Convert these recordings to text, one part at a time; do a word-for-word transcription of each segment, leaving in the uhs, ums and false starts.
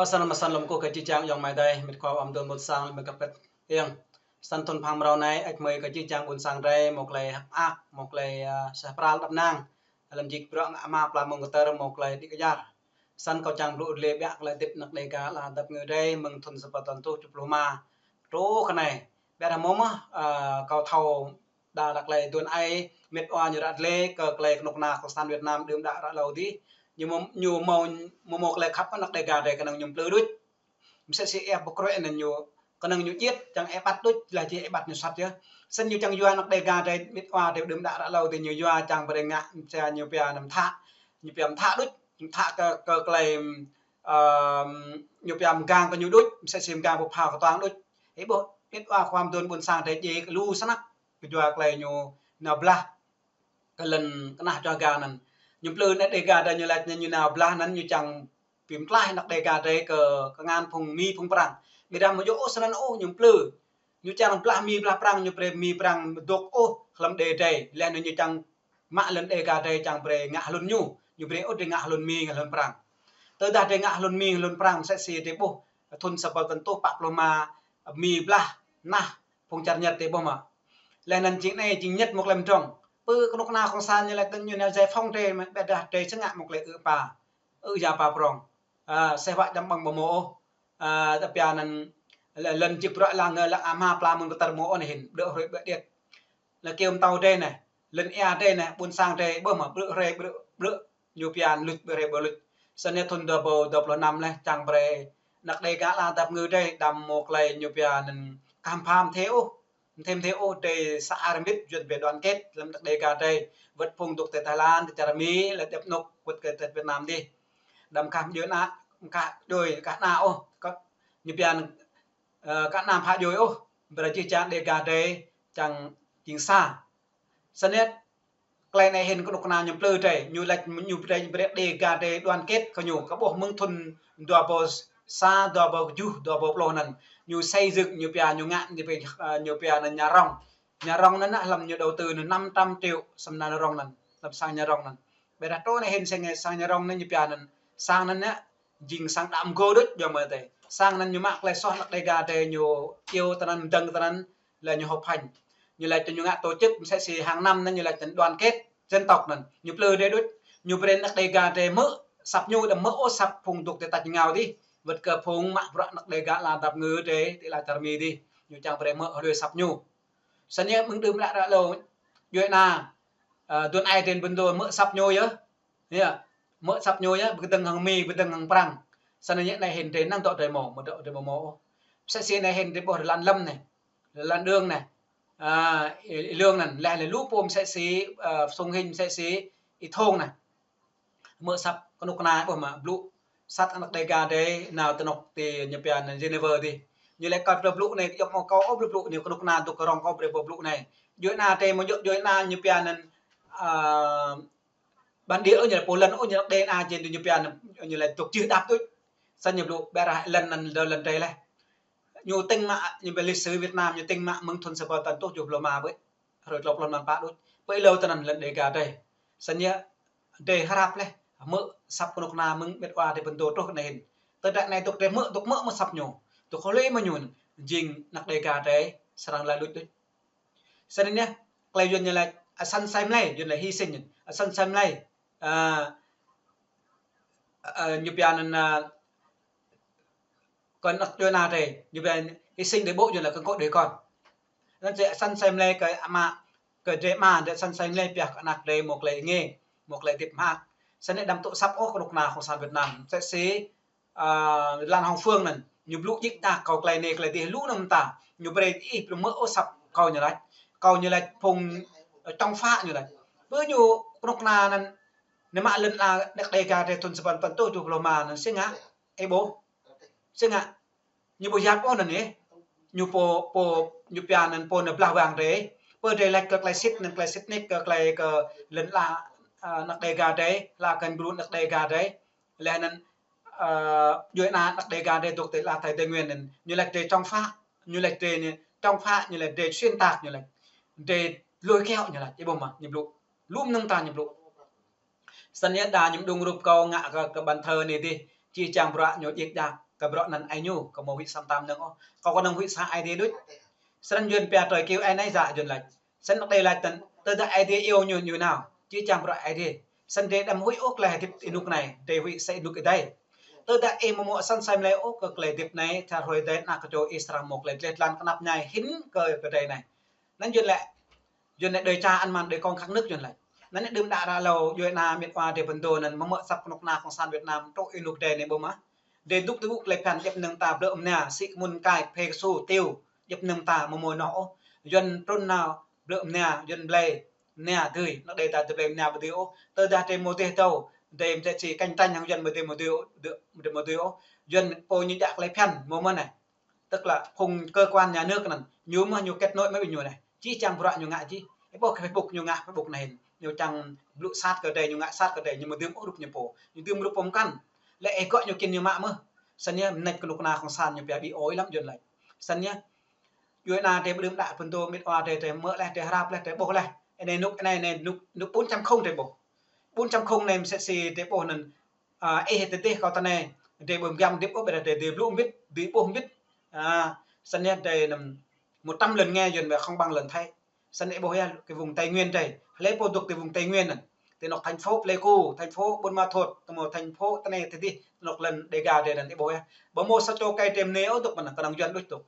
Ơ, săn mă săn lŏm kơ jih jang ayŏng amai adơi, mĕt khua ăm dôn ƀôn sang lăm kơ pĕt iăng. Săn thun phang mrâo anai, ăt mơi kơ jih jang ƀôn sang adơi, mơ̆ klei hơ̆k mơak, mơ̆ klei, ơ, suaih pral đăp nang. Lăm jik bruă ngă ama pla mơ̆ng kơtơr, mơ̆ klei đĭ kơjar. Săn kâo čang blŭ lĕ biă klei tĭp anăk Dêga ala dăp ngư adơi, mơ̆ng thun sapăn tơtuh tơjuh pluh rơma. Truh kơ anai, biă dah mơ̆ mơ̆, ơ, kâo thâo đa đa klei dôn ai, mĕt wa ñu ră lĕ kơ klei kơnuk kơna cộng sản Việt Nam đưm đă ră hlâo adih. Ñu mơ̆, ñu mơ̆, mơ̆ mơ̆ klei khăp anăk Dêga adơi kơnơ̆ng ñu mplư đôč. Msĕ si ĕp pơkrue anŭn ñu, kơnơ̆ng ñu djit, čang ĕp ƀăt đôč, lah či ĕp ƀăt ñu sat yơh. Săn ñu čang yua anăk Dêga adơi, mĕt wa adơi đưm đă ră hlâo adih ñu yua čang brơi ngă, msĕ ñu pia anăm thă, ñu pia mthă đôč, mthă kơ, kơ klei, ơ, ñu pia mgang kơ ñu đôč, msĕ si mgang pơphao kơtuang đôč. Ih ƀuh, mĕt wa khua ăm dôn ƀôn sang adơi djai kơ lu snăk, kơ yua klei ñu nao blah kơ lŏn kơnah čua ga anŭn. Ñu mplư anăk Dêga adơi ñu laĭ ñu nao blah anŭn ñu čang bi mtlaih anăk Dêga adơi kơ, kơ ngăn phung Mi phung Prăng. Biă dah mơ̆ djơ̆ ôh săn anŭn ôh ñu mplư. Ñu čang blah Mi blah Prăng ñu brơi Mi Prăng dŏ ôh hlăm đê adơi. Leh anŭn ñu čang mă lŏn Dêga adơi čang brơi ngă hlŭn ñu. Ñu brơi ôh adơi ngă hlŭn Mi ngă hlŭn Prăng. Tơdah adơi ngă hlŭn Mi hlŭn Prăng msĕ si adơi ƀuh thun sapăn tơtuh pă pluh rơma Mi blah nah phung čar Nhật adơi ƀuh mơ̆. Leh anŭn jing anai jing Nhật mơ̆ klei mdrŏng. Pơ kơnuk kơna cộng sản ñu laĭ tơ̆ng ñu nao giải phóng adơi mơ̆ biă dah adơi sơngă mơ̆ klei ư̆ pa. Ư̆ ya pa prong. Ơ, sĕh wă čăm ƀơ̆ng ƀu mơ̆ ôh. Ơ, tơpă anŭn lŏn, lŏn jik bruă lăng, lăng ama pla mơ̆ng kơtơr mơ̆ ôh anai hĭn. Blư̆ hrơi blư̆ điêt. Lĕ kơyâo mtâo adơi anai. Lŏn ia adơi anai. Ƀôn sang adơi ƀuh mơ̆ blư̆ hrơi blư̆, blư̆ ñu pia luč brơi ƀu luč. Săn anai thun dua ƀâo dua pluh năm leh čang brơi anăk Dêga ala dăp ngư adơi đăm mơ̆ klei ñu pia anŭn khăm pham thê ôh. Thê thê ôh adơi sa armit juăt brơi đoàn kết lăm anăk Dêga adơi. Wơ̆t phung dŏ tơ Thái Lan, tơ čar Mi, lĕ djăp anŏk wơ̆t kơ tơ Việt Nam adih. Đăm khăm djơ̆ ană, khăm djơ̆, khăm ană ôh. Kơ ñu pia anŭn, ơ, khăm ană phă djơ̆ ôh. Brơi jih jang Dêga adơi čang jing sa. Săn anai klei anai hĭn kơnuk kơna ñu mplư adơi, ñu laĭ ñu brơi, brơi Dêga adơi đoàn kết kơ ñu, kơ ƀuh mơ̆ng thun dua ƀâo sa, dua ƀâo tơjuh, dua ƀâo pluh anŭn. Ñu xây dựng, ñu pia ñu ngă, ñu pia, ơ, ñu pia anŭn nhà rông. Nhà rông anŭn hlăm ñu đầu tư anŭn năm trăm triệu, săm anŭn nhà rông anŭn, hlăm sang nhà rông anŭn. Biă dah truh anai hĭn sang, sang nhà rông anŭn ñu pia anŭn, sang anŭn jing sang đăm gô đôč yơh mơ̆ adơi. Sang anŭn ñu mă klei soh anăk Dêga adơi ñu iâu tơ anŭn mdơ̆ng tơ anŭn, lĕ ñu họp hành. Ñu laĭ tơ ñu ngă tổ chức msĕ si hàng năm anŭn ñu laĭ tơ đoàn kết dân tộc anŭn. Ñu mplư adơi đôč. Ñu brơi anăk Dêga adơi hmư̆ asăp ñu đăm hmư̆ ôh asăp phung dŏ tơ tač rơngiao adih. Wơ̆t kơ phung mă bruă anăk Dêga ala dăp ngư adơi, tơ ala čar Mi adih. Ñu čang brơi hmư̆ hlơi asăp ñu. Săn anai mơ̆ng đưm đă ră hlâo djuai ana, ơ, dôn ai adơi ƀu dŏ hmư̆ asăp ñu yơh. Yơh, hmư̆ asăp ñu yơh, pơkơdơ̆ng hăng Mi, pơkơdơ̆ng hăng Prăng. Săn anai anai hĭn adơi năng dŏ adơi mơ̆, mơ̆ dŏ adơi mơ̆ mơ̆ ôh. Msĕ si anai hĭn adơi ƀuh rơlan Lâm anai, rơlan Đương anai, ơ, Y-, Y-Lương anŭn, leh lĕ lu pô msĕ si, ơ, Sung Hinh msĕ si, Y Thông anai. Hmư̆ asăp kơnuk kơna ƀuh mơ̆ blŭ sat anăk Dêga adơi nao tơ anŏk tơ ñu pia anŭn Geneva adih. Ñu laĭ kơ blŭ blŭ anai yŏk mơ̆ kâo ôh blŭ blŭ anai kơnuk kơna dŏ kơ rŏng kâo brơi ƀuh blŭ anai. Djuai ana adơi mơ̆ djơ̆ djuai ana ñu pia anŭn, ơ, bản địa ôh ñu laĭ pô lŏn ôh ñu laĭ đê na jên ñu pia anŭn ñu laĭ dŏ jih đăp đôč. Săn ñu blŭ biă dah lŏn anŭn dŏ lŏn adơi leh. Ñu tĭng mă ñu pia lịch sử Việt Nam ñu tĭng mă mơ̆ng thun sapăn tơtuh tơjuh pluh rơma ƀơi. Hrơi tlâo pluh năm pă đôč. Pơ ih hlâo tơ anŭn lŏn Dêga adơi. Săn anai adơi hrăp leh. Hmư̆ asăp kơnuk kơna mơ̆ng mĕt wa adơi ƀu dŏ truh kơ anai hĭn. Tơdah anai dŏ adơi hmư̆, dŏ hmư̆ mơ̆ asăp ñu. Dŏ hlơi mơ̆ ñu. Jing anăk Dêga adơi srăng laĭ luč đôč. Săn anai, klei Yuan ñu laĭ, ơ, săn asơi mlei, Yuan laĭ hy sinh. Ơ, săn asơi mlei. Ơ, ơ, ñu pia anŭn, ơ, kơ anăk djuai ana adơi, ñu pia hy sinh để bố, Yuan laĭ kơ kŏ đuĕ kon. Anŭn jing săn asơi mlei kơ ama, kơ drơi ama, drơi săn asơi mlei pioh kơ anăk drơi mơ̆ klei nge, mơ̆ klei tĭp mơak. Săn anai đăm tŭ asăp ôh kơnuk kơna cộng sản Việt Nam. Msĕ si ơ, Lan Hồng Phương anŭn, ñu blŭ djik djak kâo klei anai klei adih lu anŭn mơta. Ñu brơi ih ƀu hmư̆ ôh asăp kâo ñu laĭ. Kâo ñu laĭ phung, ơ, chống phá ñu laĭ. Pơ ñu kơnuk kơna anŭn, ñu mă lŏn ala anăk Dêga adơi thun sapăn tơtuh tơjuh pluh rơma anŭn si ngă, ih ƀuh. Si ngă. Ñu ƀu yap ôh anŭn yơh. Ñu pô, pô, ñu pia anŭn pô nao blah wang adơi. Pơ adơi laĭ kơ klei sĭt anŭn klei sĭt nik kơ klei kơ lŏn ala, ơ, anăk Dêga adơi, ala kơ bruă anăk Dêga adơi. Leh anŭn, ơ, djuai ana anăk Dêga adơi dŏ tơ ala Thái Tây Nguyên anŭn. Ñu laĭ drơi chống phá, ñu laĭ drơi anai chống phá, ñu laĭ drơi xuyên tạc, ñu laĭ drơi lôi kéo, ñu laĭ, ih ƀuh mơ̆, ñu blŭ. Lu mơnơ̆ng ta ñu blŭ. Săn anai đa ñu mơđung rup kâo ngă kơ, kơ bàn thờ anai adih, jih jang bruă ñu djik djak. kơ bruă anŭn ai ñu, kâo ƀu huĭ sa mơtam mơnơ̆ng ôh. Kâo kơnơ̆ng huĭ sa Aê Diê đôč. Snăn Yuăn pia tơlơi kêu ai nấy giả Yuăn laĭ. Snăn anŏ đei laĭ tăn, tơdah Aê Diê iêu ñu, ñu nao. Či čang bruă Aê Diê. Snăn drei đăm huĭ ôh tơlơi hơdip ênuk anai, drei huĭ sa ênuk adih. Tơdah ih ƀu mă săn asei mlei ôh kơ tơlơi hơdip anai, sa hrơi adih ană kơčô ih srăng mă tơlơi dleh dlan kơnap ñai hĭn kơ, kơ drei anai. Anŭn Yuăn laĭ, Yuăn laĭ đơi čar ăn mơ̆n đơi kông khăng nơ̆k Yuăn laĭ. Anŭn anai đưm đă ră hlâo djuai ania miêt wa drei pơdô anŭn mơ̆ mơ̆ asăp kơnuk kơna cộng sản Việt Nam truh ênuk adih anai ƀu mơ̆. Drei dŏ tơgŭ tơlơi phiăn djŏp mơnơ̆ng ta blơ̆ mơnia, sĭ kơmŭn kai, phê kơsu, tiu, djŏp mơnơ̆ng ta ƀu mơ̆ nao ôh. Yuăn trŭn nao blơ̆ mơnia, Yuăn blơi mơnia dưi, anŏ đei ta tơblơi mơnia ƀu dưi ôh. Tơdah drei mơ̆ dêh dâo, drei mơ̆ sĭ căng thẳng hăng Yuăn mơ̆ dưi, mơ̆ dưi ôh, dưi, mơ̆ dưi ôh. Yuăn pô ñu djă tơlơi phiăn mơ̆ mơ̆ anai. Tức là phung cơ quan nhà nước anŭn, ñu mơ̆ ñu kết nối mơ̆ ƀing ñu anai. Či čang bruă ñu ngă či. Ih ƀuh kơ Facebook ñu ngă Facebook anai hĭn. Ñu čang blŭ sat kơ drei, ñu ngă sat kơ drei, ñu mơ̆ dưm ôh rup ñu pô. Ñu dưm rup pô mơkăn. Lĕ ih gŏ ñu kiăng ñu mă mơ̆. Snăn yơh, mơneč kơnuk kơna cộng sản ñu pia ƀu ơi lăm Yuăn laĭ. Snăn yơh, djuai ania drei ƀu đưm đă pơdô miêt wa drei, drei mơ̆ leh, drei hrăp leh, drei ƀuh leh. Anai anŏ, anai, anai anŏ, anŏ bốn chấm không drei ƀuh. Bốn chấm không anai mơ̆ sĭ drei ƀuh anŭn, a, ih tơdêh kâo tơ anai, drei ƀu mơ̆ găm hơdip ôh, ƀiădah drei, drei blŭ mbĭt, drei ƀuh mbĭt. A, snăn yơh drei anăm một trăm lần nghe Yuăn ƀiă không bằng lần thấy. Snăn ih ƀuh yơh, kơ vùng Tây Nguyên drei. Hlơi pô dŏ kơ vùng Tây Nguyên anŭn. Tơ anŏ thành phố Pleiku, thành phố Buôn Ma Thuột, tơ mơ̆ thành phố tơ anai tơdêh, tơ anŏ lŏn Đêga drei anŭn ih ƀuh yơh. Ƀu mơ̆ sa čô kơ drei mơ̆ nao ôh dŏ pơ anŭn, kơnơ̆ng Yuăn đôč dŏ.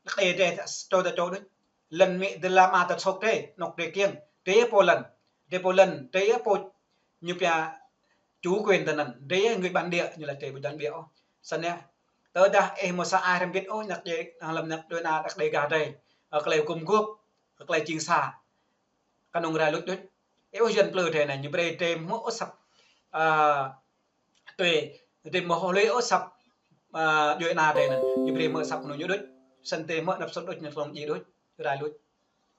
Anŏ đei drei sa čô ta čô đôč. Lŏn mĭ dơla ma ta sŏk drei, anŏ drei kiăng. Drei yơh pô lŏn. Drei pô lŏn, drei yơh pô ñu pia chủ quyền tơ anŭn. Drei yơh người bản địa, ñu laĭ drei ƀu djŏ ƀiă ôh. Snăn yơh. Tơdah ih mơ̆ sa ai hrăm bĭt ôh, anŏ đei, lăm anŏ djuai ania anŏ Đêga drei. Ơ, tơlơi gum gôp, tơlơi jing sa. Kơnơ̆ng rai luč đôč. Ih ƀuh Yuăn plư drei anai, ñu brơi drei mơ̆ ôh asăp, a, tui, drei mơ̆ hŏ lui ôh asăp, a, djuai ania drei anŭn. Ñu brơi mơ̆ asăp kơnơ̆ng ñu đôč. Snăn drei mơ̆ anăp sŏt đôč, ñu tlŏng djai đôč. Rai luč.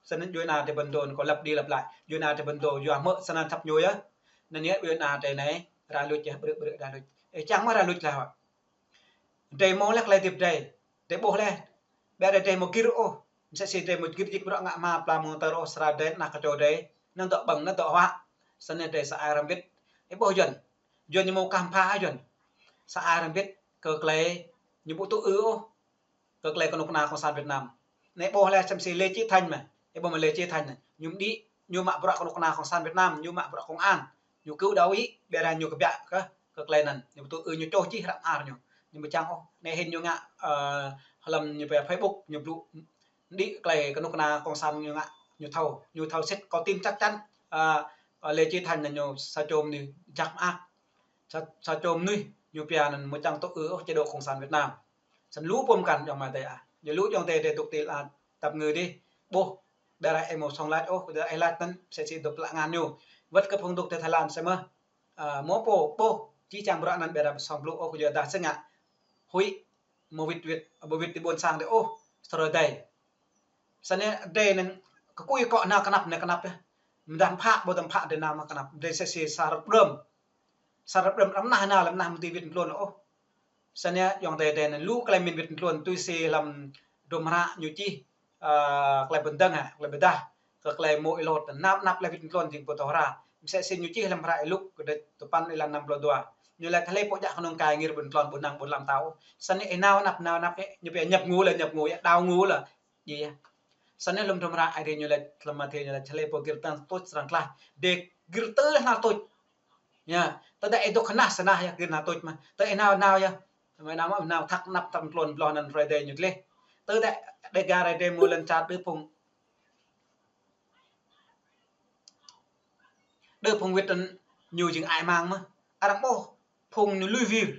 Snăn djuai ania drei pơdô anŭn kâo lăp đi lăp lại. Djuai ania drei pơdô yua mơ̆ snăn asăp ñu yơh. Anŭn yơh djuai ania drei anai, rai luč yơh, brư̆ brư̆ rai luč. Ih čang mơ̆ rai luč leh hŏ. Drei mơ̆ leh tơlơi hơdip drei. Drei ƀuh leh. Ƀiădah drei mơ̆ gir ôh. Mơ̆ sĭ drei mơ̆ gir jik bruă ngă hma pla mơ̆ng tơr ôh sra drei, ană kơčô drei. Năng dŏ ƀơ̆ng, năng dŏ huă. Snăn drei sa ai hrăm bĭt. Ih ƀuh Yuăn. Yuăn ñu mơ̆ kah mpha Yuăn. Sa ai hrăm bĭt kơ tơlơi ñu ƀu tŭ ư ôh. Kơ tơlơi kơnuk kơna cộng sản Việt Nam. Anai ƀuh leh čăm si Lê Chí Thanh mơ̆. Ih ƀuh mơ̆ Lê Chí Thanh anai. Ñu mơ̆ đĭ, ñu mă bruă kơnuk kơna cộng sản Việt Nam, ñu mă bruă công an. Ñu kơ đaŏ ih, ƀiădah ñu kơbiă kơ, kơ tơlơi anŭn. Ñu ƀu tŭ ư ñu čoh čih hră mơar ñu. Ñu ƀu čang ôh. Anai hĭn ñu ngă, ơ, hlăm ñu pia Facebook, ñu blŭ đĭ tơlơi kơnuk kơna cộng sản ñu ngă, ñu thâo. Ñu thâo sĭt, kâo tin chắc chắn, ơ, ơ, Lê Chí Thanh anai ñu sa čô mơnuih jak mơak. Sa, sa čô mơnuih ñu pia anŭn mơ̆ čang tŭ ư ôh chế độ cộng sản Việt Nam. Snăn lu pô mơkăn ayŏng amai adơi ah. Ñu lu ayŏng adơi drei dŏ ti, a, tap ngư dih. Ƀuh, ƀiădah ih mơ̆ sŏng lač ôh, ƀiădah ih lač anŭn, sĭ sĭ dŏ pơlă ngăn ñu. Wơ̆t kơ phung dŏ ti Thái Lan sĭ mơ̆. A, mơ̆ pô, ƀuh, či čang bruă anŭn ƀiădah ƀu sŏng blŭ ôh, kơ yua dah sĭ ngă. Huĭ, mơ̆ wĭt wĭt, ƀu wĭt ti ƀuôn sang drei ôh, sa hrơi adih. Snăn yơh drei anŭn kơkuh kơ nao kơnăp, nao kơnăp yơh. Mơdah phă, ƀu tăm phă drei nao mă kơnăp. Drei sĭ sĭ sa rơ̆p đơm. Sa rơ̆p đơm, răm nah nao, răm nah mơ̆ dưi wĭt tluôn ôh. Snăn yơh ayŏng adơi drei anŭn lu tơlơi mĭn wĭt tluôn tui si hlăm hdruôm hră ñu čih, ơ, tơlơi pơdơ̆ng hă, tơlơi pơdah. Kơ tơlơi mơ̆ ih lŏt, nao kơnăp leh wĭt tluôn jing ƀu thâo hră. Mơ̆ sĭ sĭ ñu čih hlăm hră Y-Luk kơđĕč tơpăn êlan năm pluh dua. Ñu laĭ hlơi pô djă kơnơ̆ng kai ngir ƀu tluôn, ƀu năng, ƀu lăm tao. Snăn yơh ih nao kơnăp, nao kơnăp yơh, ñu pia nhập ngũ lĕ nhập ngũ yơh, đào ngũ lĕ. Djai yơh. Snăn yơh hlăm hdruôm hră Aê Diê ñu laĭ, hlăm Mathiơ ñu laĭ, hlơi pô gir tơl tuč srăng tlaih. Drei gir tơl hlăm tuč. Yơh, tơdah ih dŏ kơnah sơnah yơh, gir hlăm tuč mơ̆. Tơdah ih nao, nao yơh. Mơ̆ nao mơ̆, nao thăk kơnăp thăk tluôn bloh anŭn hrơi adih ñu tlaih. Tơdah Đêga drei mơ̆ lŏn čar đơ phung. Đơ phung wĭt anŭn ñu jing ai mang mơ̆. Arăng ƀuh phung ñu lui wir.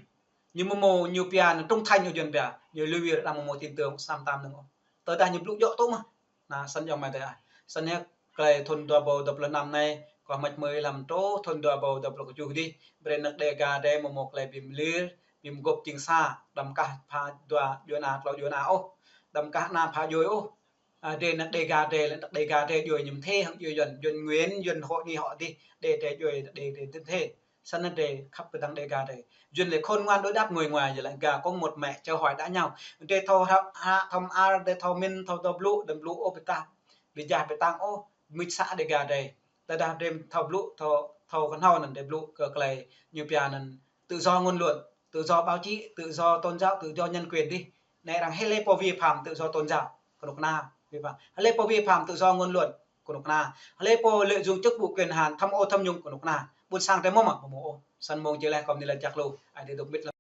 Ñu mơ̆ mơ̆ ñu pia anŭn trung thành ñu Yuăn pia. Ñu lui wir arăng mơ̆ mơ̆ tin tưởng sa mơtam mơnơ̆ng ôh. Tơdah ñu blŭ djŏ tŭ mơ̆. Anŭn snăn ayŏng amai adơi ah. Snăn yơh tơlơi thŭn dua ƀâo dua pluh năm anai, kâo hmư̆ mơ̆ hlăm truh thŭn dua ƀâo dua pluh kơjuh dih, brơi anŏ Đêga drei mơ̆ mơ̆ tơlơi ƀu mơlir, ƀu gôp jing sa, đăm kah pha dua djuai ania, tlâo djuai ania ôh. Đăm kah ană pha djuai ôh. A, drei anŏ Đêga drei, anŏ Đêga drei djuai ñu mơ̆ thê hăng djuai Yuăn, Yuăn Nguyễn, Yuăn hŏ anai hŏ adih, drei drei djuai, drei drei tơ̆n thê. Snăn drei khăp kơdăng Đêga drei. Yuăn laĭ khôn ngoan đối đáp nguội ngoài, yua laĭ gà có một mẹ, chào hỏi đã nhau. Drei thâo hră, hră, thâo mơar, drei thâo mĭn, thâo dŏ blŭ, đăm blŭ ôh ƀiădah, ƀiădah ƀu tăng ôh, mĭt sa Đêga drei. Tơdah drei thâo blŭ, thâo, thâo kơhnâo anŭn drei blŭ kơ tơlơi ñu pia anŭn tự do ngôn luận. tự do báo chí, tự do tôn giáo, tự do nhân quyền dih. Anai arăng hlơi pô vi phạm tự do tôn giáo, kơnuk kơna vi phạm. Hlơi pô vi phạm tự do ngôn luận, kơnuk kơna. Hlơi pô lợi dụng chức vụ quyền hạn tham ô tham nhũng, kơnuk kơna. Ƀôn sang tơ mơ̆ mă, mơ̆ mơ̆ ôh. Săn mông či lĕ kơ mơ̆ng anai lĕ jak lu. Ai tơ dŏ mĭt lĕ.